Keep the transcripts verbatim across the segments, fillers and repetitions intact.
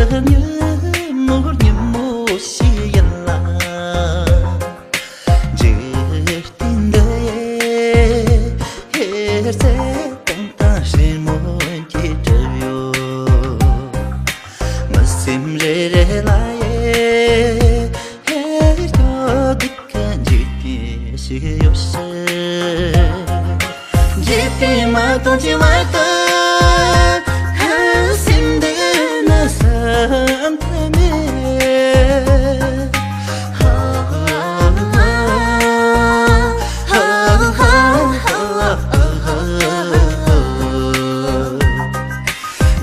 ཉིན་མོར་ཉིན་མོ་ཞིག་ཡིན་ལ། འཇིག་རྟེན་འདི་ཡི་ཧེར་ཚེ་དང་དང་ཧྲིལ་མོ་གྱིས་གྲུབ་ཡོད། མི་སེམས་རེ་རེ་ལ་ཡི་ཧེར་སྐྱོ་སྡུག་གི་འཇིག་རྟེན་ཞིག་ཡོད་ཕྱིར། འཇིག་རྟེན་མ་སྟོང་གི་བར་དུ་ཧ་སེམས་འདི་ན་བསམ་ཐབས་མེད།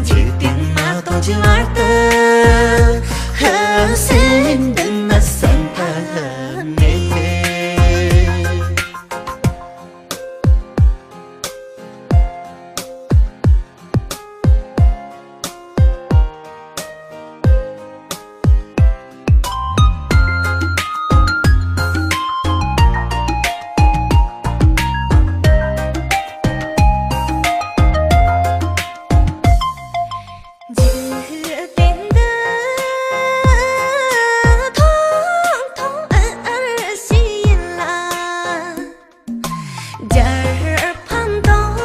འཇིག་རྟེན་མ་སྟོང་གི་བར་དུ་ཧ་སེམས་འདི་ན་བསམ་ཐབས་མེད། འཇིག་རྟེན་འདི་ཐང་ཐང་ཨར་ཨར་ཞིག་ཡིན་ལ། རྒྱལ་ཕམ་དང་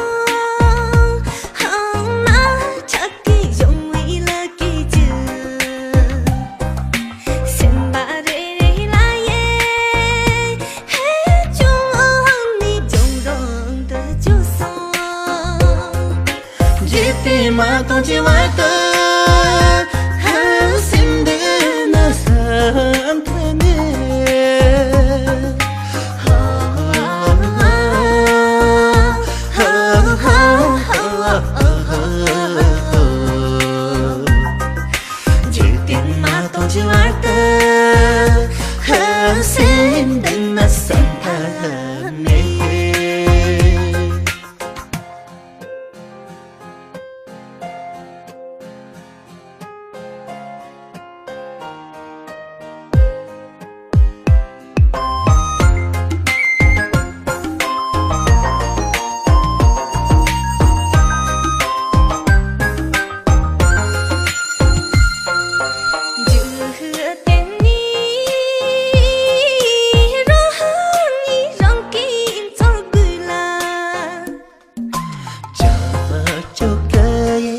ཧང་མ་ཆགས་ཀྱི་གཞུང་བའི་ལ་ཀི་ཅི། སེམས་པ་རེ་རེ་ལ་ཡེ་ཧེ་ཅུང་ནི་ཅུང་རང་དུ་བཅུག་སོང་། འཇིག་རྟེན་མ་སྟོང་གི་བར་དུ་ཧ་སེམས་འདི་ན་བསམ་ཐབས་མེད། འཇིག་རྟེན་མ་སྟོང་གི་བར་དུ་ཧ་སེམས་འདི་ན་བསམ་ཐབས་མེད། འཇིག་རྟེན་ནི་རང་ཉིད་རང་གི་འཚོ་དགོས་ལ། ཅ་ཅོ་ཀ་ཡེ་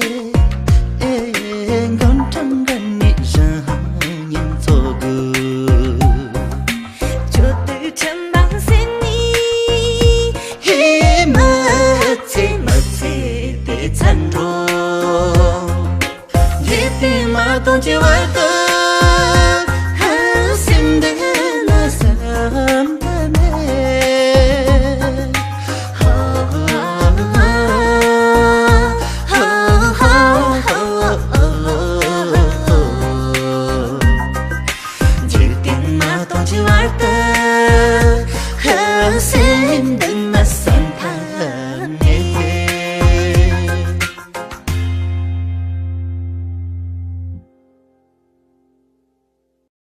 ཨེ་འགོ་འཕྲང་ག་ནི་རང་ཉིད་འཚོ་དགོས། ཅོ་ཏུ་ཁྲིམས་དང་སེམས་ནི་ཧེ་མ་ཚེ་མ་ཚེ་དེ་ཚན་འགྲོ། འཇིག་རྟེན་མ་སྟོང་གི་བར་དུ།